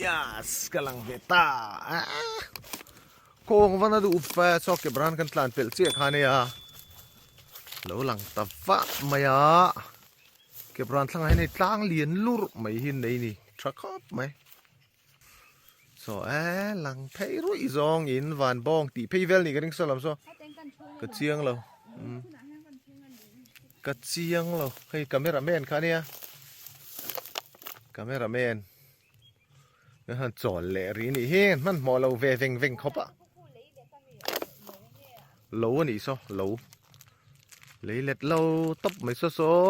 Yes ka lang ve ta ah kawng van a duh fe saw ke bran kan tlan pelh chiah kha ania lo lang ta vah mai a ke bran thlangah hian hei tlang lian lurh mai hi an nei a ni tha khawp mai saw e lang phei ruih zawng in van bawng tih phei vel nih ka ring saw lam saw ka chiang lo umm ka chiang lo hei camera man kha ania camera man. Kan han chawl leh rih anih hi hmanhmawh lo ve veng veng khawp a lo anih saw lo lei let lo tawp mai saw saw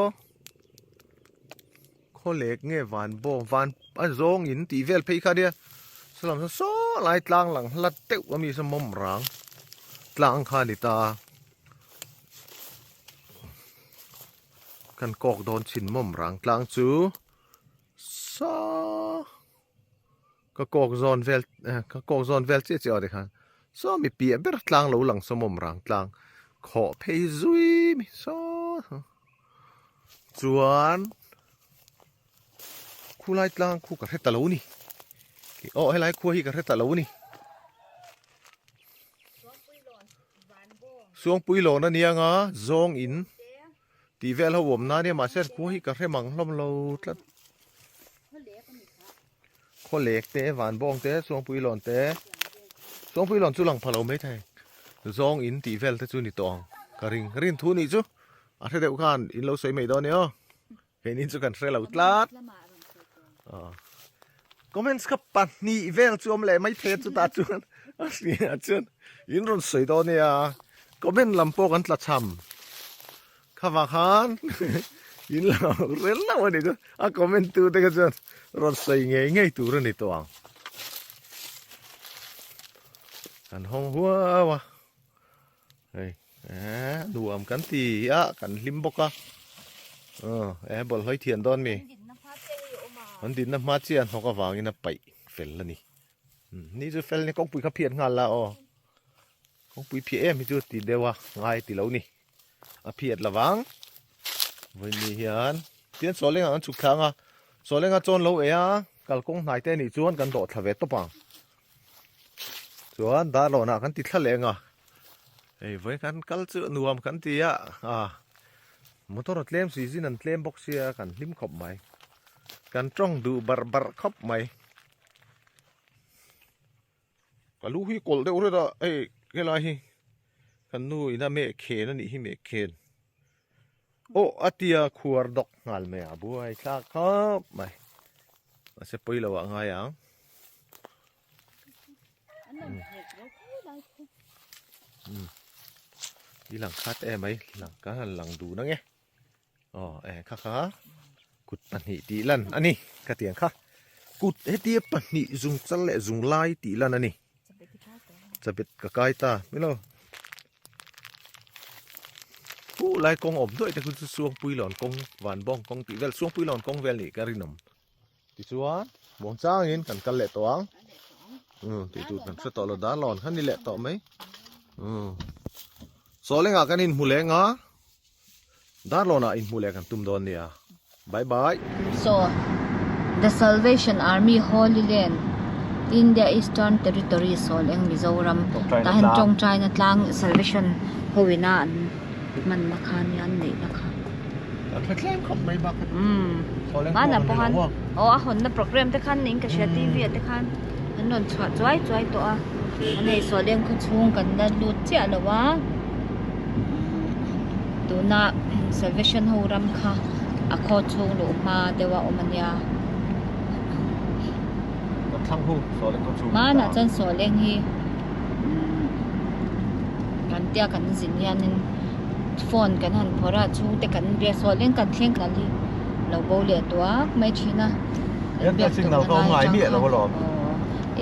khawlek nge van bawng van a zawng in tih vel phei kha nia saw lam saw saw lai tlang lang hlat deuh ami saw mawm rang tlang kha a ni ta kan kawk dawn chhin mawm rang tlang chu. Saw ka kawk zawn vel eh ka kawk zawn vel chiah chiah aw tikhan saw mi piah ber tlang lo lang saw mawm rang tlang khawh phei zui mi saw chuan khulai tlang khu ka hre ta lo ni aw helai khua hi ka hre ta lo ni Suangpui lawn anianga zawng in. Tih vel ho awm na nia mahse an khua hi ka hre mang hlawm lo tlat. Khawlek te vanbawng te Suangpuilawn te Suangpuilawn chu lang pha lo mai thei zawng in tih vel te chu ni tawh ang ka ring rin thu nih chu a hre deuh khan in lo sawi mai dawn nia aw keini chu kan hre lo tlat. Comments kha pahnih vel chu awm leh mai thei a chutah chuan a hriat chuan in rawn sawi dawn nia comment lam pawh kan tla cham kha vang khan in lo rel lo a nih chu a comment tu te kha chuan rawn sawi ngei ngei tur a ni tawh ang kan hawng huau a hei eh nuam kan ti a kan hlim bawk a aw eh bawlhhlawh i thian dawn mi an dinna hma chiah a hnawk avangin a paih fel a ni ni chu fel ni kawngpui kha phiat nghal la aw kawngpui phiah em hi chu ti deuh a ngai ti lo ni a phiat lovang vawiin hian tian sawlengah an chhuk thlang a sawlenga chawn lo ei a kalkawng hnai te anih chuan kan dawh thla ve tawp ang chuan darlawnah kan ti thla leh ang a. Hei vawi kan kal chu nuam kan ti a ah motor a tlem si zin an tlem bawk sia kan hlim khawp mai kan tawng duh barh barh khawp mai ka lu hi kawlh deuh ret a hei helai hi kan nu ina meh khen a nih hi meh khen aw a tia khuar dawk nghal mai a buai thlak khawp mai mahse pawi lo ah ngai ang. I lang khat em mai lang ka han lang duh na nge aw e kha kha kut pahnih tih lan a ni ka tiang kha kut hetia pahnih zung chal leh zung lai tih lan a ni chabet ka kai ta milo hu lai kawng awm duai te khu chu suangpui lawn kawng van bawng kawng tih vel suangpui lawn kawng vel nih ka rinawm. Tichuan, muang changin kan kal leh tawh ang. Um, tih tur kan hre tawh lo, dar lawn kha ni leh tawh mai. Um, Sawlengah kan inhmu leng a, dar lawnah inhmu leh kan tum dawn nia. Bye bye. So, The Salvation Army Holy Land, India Eastern Territory Sawleng Mizoram tah hian tawngtaina tlang Salvation hoina an hmanna kha nia an neihna kha. Kan hre thleng khawp mai bak a. Umm. Hmanah pawh khan aw a hawnna program te khan in ka hria TV ah te khan an rawn chhuah chuai chuai tawh a. An hei Sawleng khaw chhung kan la lut chiah lo a. Tuna Salvation ho ram kha a khaw chhung luh hma deuh a awm a nia. Kan thlang hu Sawleng khaw chhung. Hmanah chuan Sawleng hi umm kan tia kan zin hianin phone kan han phawrh a chhungte kan biak sawi leng kan thleng kal hi lo bo leh tuak mai thin a kan biak tum na ngai chang khan aw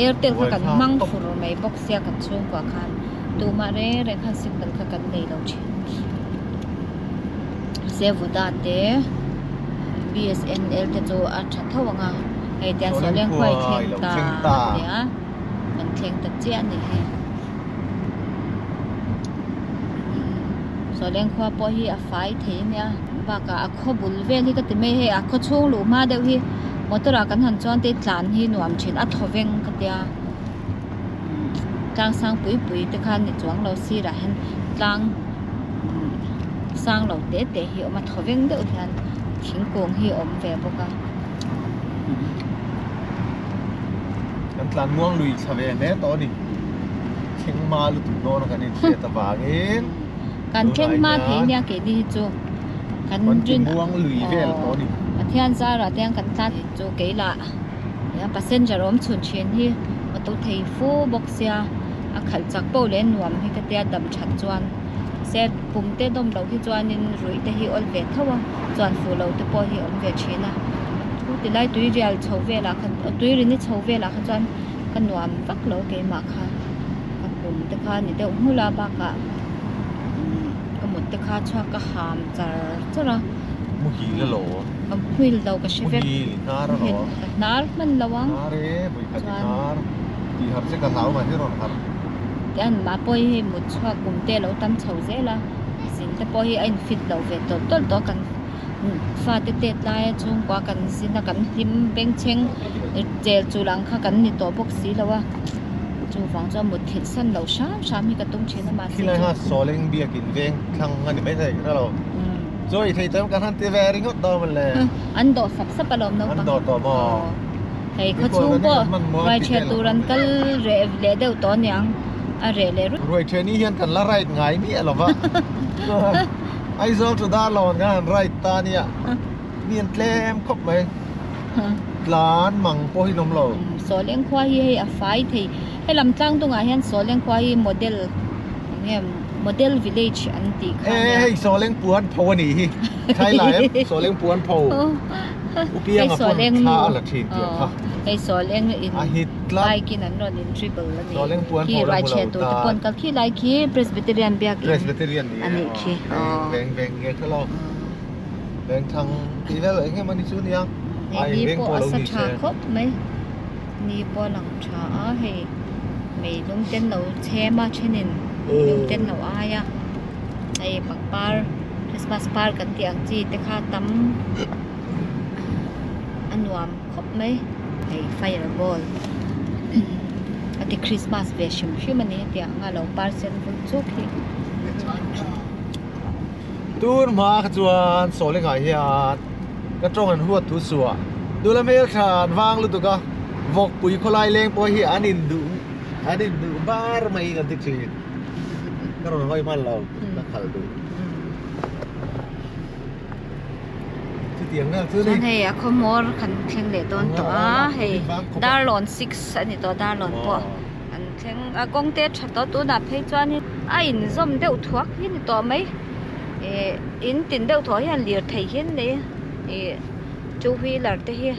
airtel kha kan hmang fur mai bawk sia kan chhungkua khan tumah reng reng khan signal kha kan nei lo thin sevuda te bsnl te chu a tha tho ang a hei tiang sawi leng khuai thleng ta ania kan thleng ta chiah a nih hi. Sawleng khua pawh hi a fai thei ania. Bakah a khaw bul vel hi ka ti mai hei a khaw chhung luh hma deuh hi motor ah kan han chuan te tlan hi nuam thin a thaw veng ka tia tlang sang pui pui te khan ni chuang lo sirah hian tlang sang lo te te hi a awm a thaw veng deuh hian thingkung hi a awm ve bawk a. Kan tlan muang lui thla ve hle tawh a ni. Thleng hma lutuk dawn a kan inhriat avangin. Kan thleng hma thei nia keini hi chu kan rin muang lui vel tawh a ni. Pathian zarah te hian kan tlan chu kei lah passenger awm chhun thin hi auto thei fu bawk sia a khalh chak poh leh nuam hi ka tia dam that chuan se pum te dawm loh hi chuanin ruih te hi awl ve tho a chuan fuh loh te pawh hi awm ve thin a chu tilai tui rial chho velah kha tui rini chho velah kha chuan ka nuam vak lo keimah kha ka pum te kha a ni deuh nghulh a bakah ka mut te kha chhuak ka ham char char a. Muhil a lo. Ka muhil lo ka hre vek. Muhil hnar a lo. Ka hnar hman lo ang. Hnar e vawi khat i hnar. Tih harh che ka hlau mah hi rawn harh. Tian mah pawh hi hei mut chhuak kum te a lo tam chho zel a. Zin te pawh hi a in fit lo ve tawlh tawlh tawh a kan fate tet lai a chhungkua kan zin a kan hlim bengchheng chel chul ang kha kan ni tawh bawk si lo a. Chuvang chuan mut thilh san loh hram hram hi ka tum thin a mahse Khilai kha Sawleng biakin veng thlang a ni mai thei ka lo. Chaw i thei tam kan han ti ve ringawt dawn maw le. An dawh sap sap alawm naupang. An dawh tawh maw? Hei khaw chhung pawh ruaithiah tur an kal reh leh deuh tawh aniang a reh leh rut. Ruaithiah ni hian kan la ride ngai miah lo va. Aizawl to Darlawn kan han ride ta nia. Mi an tlem khawp mai. Tlan mang pawh hi an awm lo. Sawleng khua hi hei a fai thei. He lam tlang dungah hian Sawleng khua hi model eng nge model village an tih kha nia. E hei Sawleng puan pho a nih hi. Thlai lai em Sawleng puan pho. Upianga pawn thla a la thin tih kha. Hei Sawleng in a hit tlat. Bike in an rawn in dribble a ni. Sawleng puan pho la hmu lo ta. Te pawn kal khi lai khi Presbyterian biak in. Presbyterian ni a nih khi. Veng veng nge kha lo. Veng thang tih vel eng emaw ni chu nia. Hei ni pawh a sa tha khawp mai. Ni pawh a lang tha a hei meilum ten lo chhem a thenin meilum ten lo ai a hei pangpar Christmas par kan tih ang chi te kha tam a nuam khawp mai hei fire ball a ti Christmas ve hrim hrim a ni hetiang anga lo par sen vul chuk hi. Tun hma kha chuan Sawlengah hian ka tawng an huat thu suah nula hmeltha an vang lutuk a, vawkpui khawlai leng pawh hi an in duh an in duh bar mai kan ti thin. Ka rawn hawi hman lo ka khalh duh. Chutiang vel chu ni. Chuan hei a khawhmawr kan thleng leh dawn tawh a, hei Darlawn six a ni tawh Darlawn pawh. An thleng a kawng te tha tawh tunah phei chuanin a inzawm deuh thuak hi ni tawh mai ih in tin deuh thuah hian lirthei hi an nei a ih two wheeler te hi an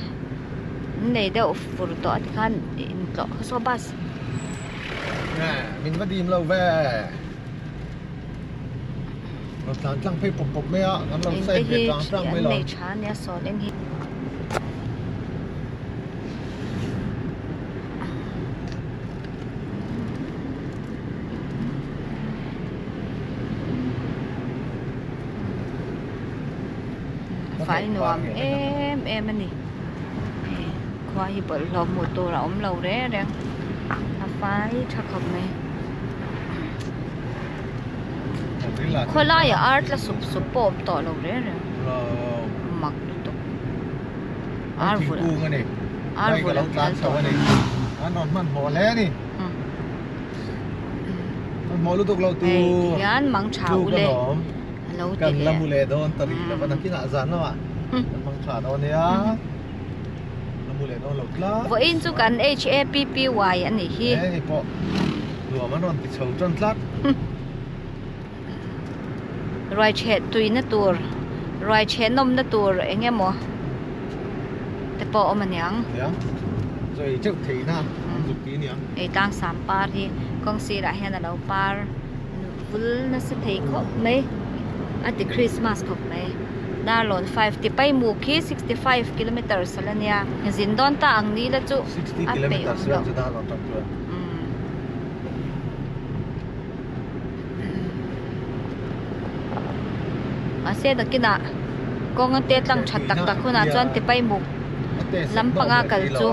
nei deuh fur tawh a tikhan intlawh kha saw bus. Min va dim lo ve rawn tlan tlang phei pawp pawp mai a kan lo side ve tlang tlang mai lo. An nei tha ania sawn eng hi. Fai nuam em em a ni khua hi bawlhhlawh hmuh tur a awm lo reng reng a fai tha khawp mai khawlaiah ar tla sup sup pawh a awm tawh lo reng reng mak lutuk. An thingkung a ni. Bike a lo tlan chho a ni. An rawn hmanhmawh hle a ni. Hmanhmawh lutuk lo tur. Hei tihian mang tha u le. Lo ti Kan la mu leh dawn ta rih lo va nakinah zan lamah kan mang tha dawn nia. La mu leh dawn lo tlat. Vawiin chu kan HAPPY a nih hi. Hei pawh nuam an rawn ti chho tan tlat. Ruaichheh tuina tur, ruaichheh nawmna tur eng emaw te pawh a awm aniang. Nia, chaw ei teuh theihna an zuk tih aniang. Ei tlang sam par hi kawng sirah hian a lo par vul nasa thei khawp mai, a ti Christmas khawp mai. Darlawn 5 Tipaimuk hi 65 kilometres a la nia, zin dawn ta ang ni la chu a peih awm loh. Mahse nakinah Kawng a te tlang that tak tak hunah chuan tipai muk lampanga kal chu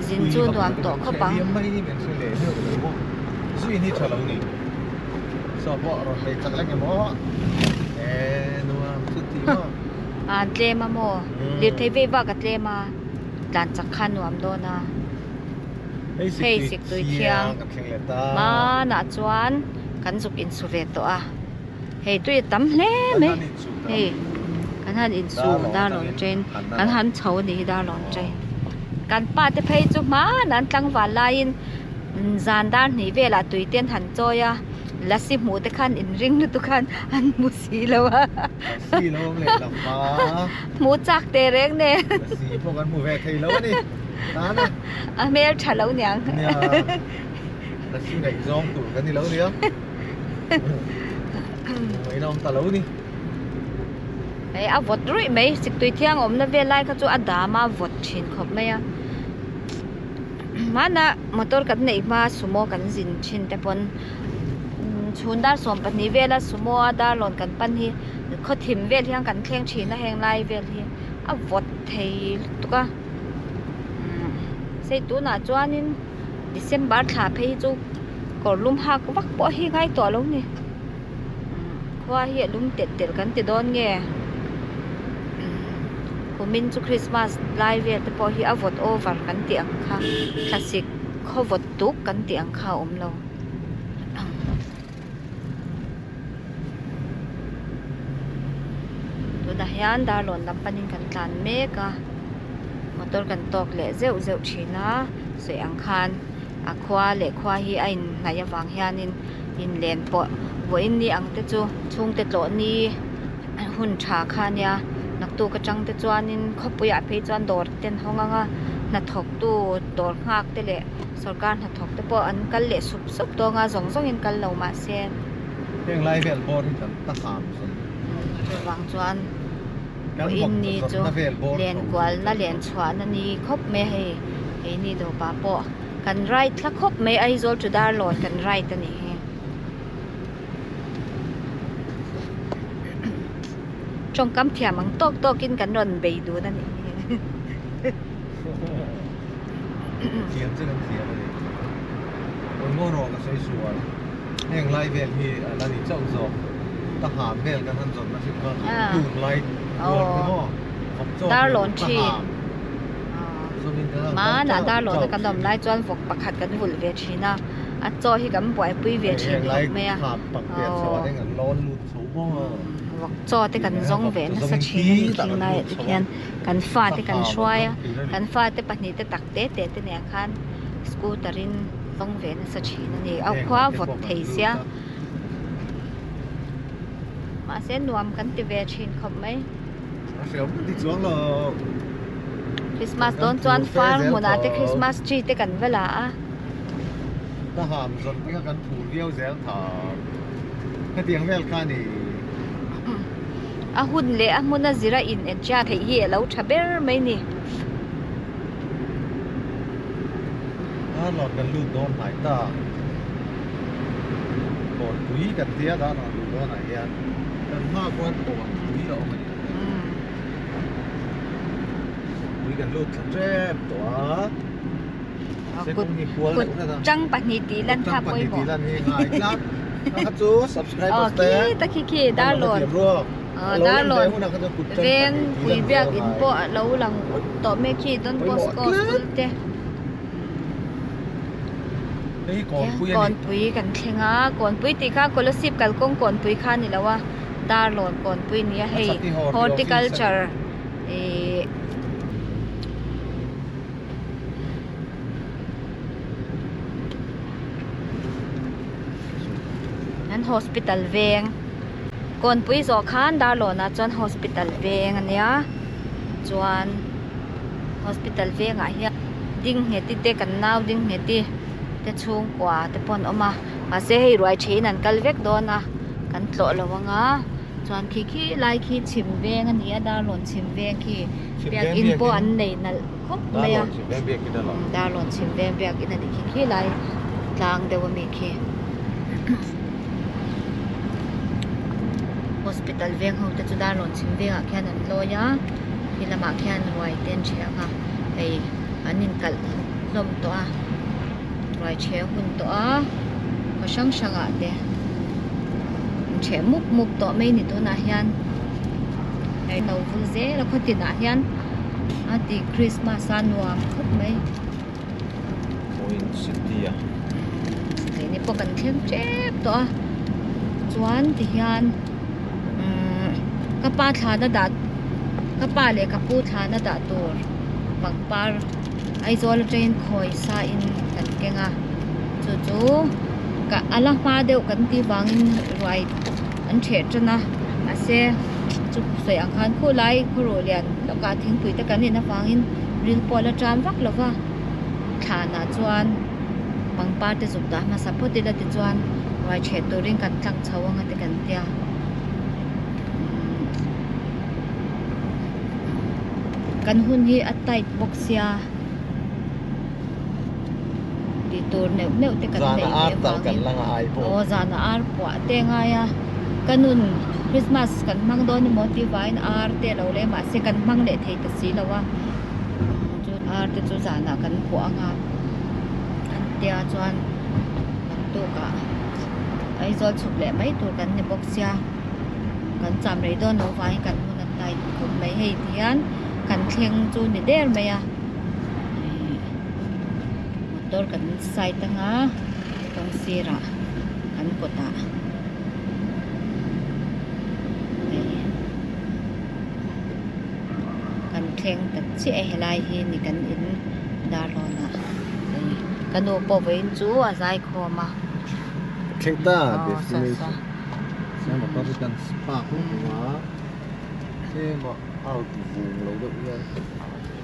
zin chu nuam tawh khawp ang. An tlem a maw? Lirthei vei vak a tlem a, tlan chak kha nuam dawn a. Hei siktui thiang hmanah chuan kan zuk insu ve tawh a. Hei tui a tam hle mai hei kan han insu darlawn train kan han chho a nih hi darlawn train kan pa te phei chu hmanah an tlangval laiin zan dar hnih velah tui te an han chawi a lasi hmuh te khan inring lutuk khan an hmu si lo a hmuh chak teh reng nen a hmel tha lo niang. Hei a vawt ruih mai siktui thiang awmna vel lai kha chu a dam a vawt thin khawp mai a hmanah motor kan neih hma sumo kan zin thin te pawn chhun dar 12 vela sumo a darlawn kan pan hi khawthim vel hian kan thleng thin a heng lai vel hi a vawt thei lutuk a sei tunah chuanin December thla phei hi chu kawr lum hak vak pawh hi ngai tawh lo ni khua hi a lum telh telh kan ti dawn nge kumin chu Christmas lai vel te pawh hi a vawt over kan tih ang kha thlasik khaw vawt tuk kan tih ang kha a awm lo. Tunah hian darlawn lam panin kan tlan mek a motor kan tawk leh zeuh zeuh thin a sawi ang khan a khua leh khua hi a inhnaih avang hianin inlen pawh vawiin ni ang te chu chhungte tlawh ni hun tha kha ania naktuk atang te chuanin khawpuiah phei chuan dawr te an hawng ang a hnathawktu dawr nghak te leh Sorkar hnathawk te pawh an kal leh sup sup dawn a, zawng zawngin kal lo mah se. Heng lai vel bawr hi kan ta ham zawn. Chuvang chuan vawiin ni chu len kualna len chhuahna ni khawp mai a hei keini dawpa pawh kan ride thla khawp mai Aizawl to Darlawn kan ride a nih hi. Tawngkam thiam ang tawk tawkin kan rawn bei dun a nih hi. Thiam chu kan thiam a ni. Pawimawh rawh ka sawi sual. Heng lai vel hi a la ni chauh zawk. Ka ham vel kan han zawn nasi kha tun lai rual te maw vawk chaw Darlawn thi. Hmanah darlawn a kan awm lai chuan vawk pakhat kan vulh ve thin a. A chaw hi kan buaipui ve thin khawp mai a. Vawk chaw te kan zawng ve nasa thin a ni khing laiah te khian. Kan fate kan hruai a, kan fate pahnihte tak te te te nen khan scooter in vawng ve nasa thin a ni. A khua vawt thei sia mahse nuam kan ti ve thin khawp mai. Christmas dawn chuan far hmunah te Christmas tree te kan va la a. Ka ham zawn te kha kan phur viau zel tha. Hetiang vel kha ni. A hun leh a hmun a zira in enchia theih hi a lo tha ber mai ni. Darlawn kan lut dawn hnai ta. Kawnpui kan tia darlawn luh dawnah hian kan hma khuan kawnpui a awm a ni. Kawnpui kan lut thla tep tawh a. Kut tang pahnih tih lan kha pawimawh. Aw khi ta khi khi darlawn darlawn veng pui biak in pawh a lo lang ut tawh mai khi Don Bosco school te kawnpui kan thleng a kawnpui tih kha Kolasib kalkawng kawnpui kha a ni lo a darlawn kawnpui a ni a hei horticulture ihh. An hospital veng kawnpui zawh khan Darlawnah chuan hospital veng a nia chuan hospital vengah hian Dingngheti te kan nau Dingngheti te chhungkua te pawh an awm a mahse hei ruai thein an kal vek dawn a kan tlawh lo ang a chuan khi khi lai khi chhim veng a ni a Darlawn chhim veng khi biakin pawh an nei nalh. khawp mai a Darlawn chhim veng biakin a ni khi khi lai tlang deuh ami khi. Hospital veng ho te chu Darlawn chhim vengah khian an lawi a, khi lamah khian ruai te an ṭheh ang a, hei an inkalh hlawm tawh a, ruai ṭheh hun tawh a, khaw hrang hrangah te an ṭheh mup mup tawh mai ni tunah hian hei no vul zel a khaw tinah hian a ti Christmas a nuam khawp mai. Point City a. Keini pawh kan thleng tep tawh a chuan tihian umm ka pa thlana dah ka pa leh ka pu thlana dah tur pangpar Aizawl atangin khawi sa in kan keng a chu chu ka a la hma deuh kan tih vangin ruai an ṭheh ṭan a mahse chu sawi ang khan khulai khawruh lian lawkah thingpui te kan in avangin ril pawh a la ṭam vak lo va thlanah chuan pangpar te zuk dah hmasa phawt ila tichuan ruai ṭheh turin kan tlang chho anga te kan tia kan hun hi a tight bawk sia tih tur neuh neuh te kan neih ve avangin aw zana ar puah te a ngai a ka nun Christmas kan hmang dawn emaw tih vangin ar te a lo leh mahse kan hmang leh thei ta si lo a chu ar te chu zanah kan puah ang a an tia chuan naktukah Aizawl chhuk leh mai tur kan ni bawk sia kan cham rei dawn loh vangin kan hun a tight khawp mai hei ti hian kan thleng chu ni der mai a. Motor kan side anga kawng sirah kan kawtah hei kan thleng ta chiah e helai hi ni kan in Darlawn ah hei ka nu pawh vawiin chu a zai khawm a. Thleng ta destination motor hi kan park vek a tlem a out vung lo deuh hian.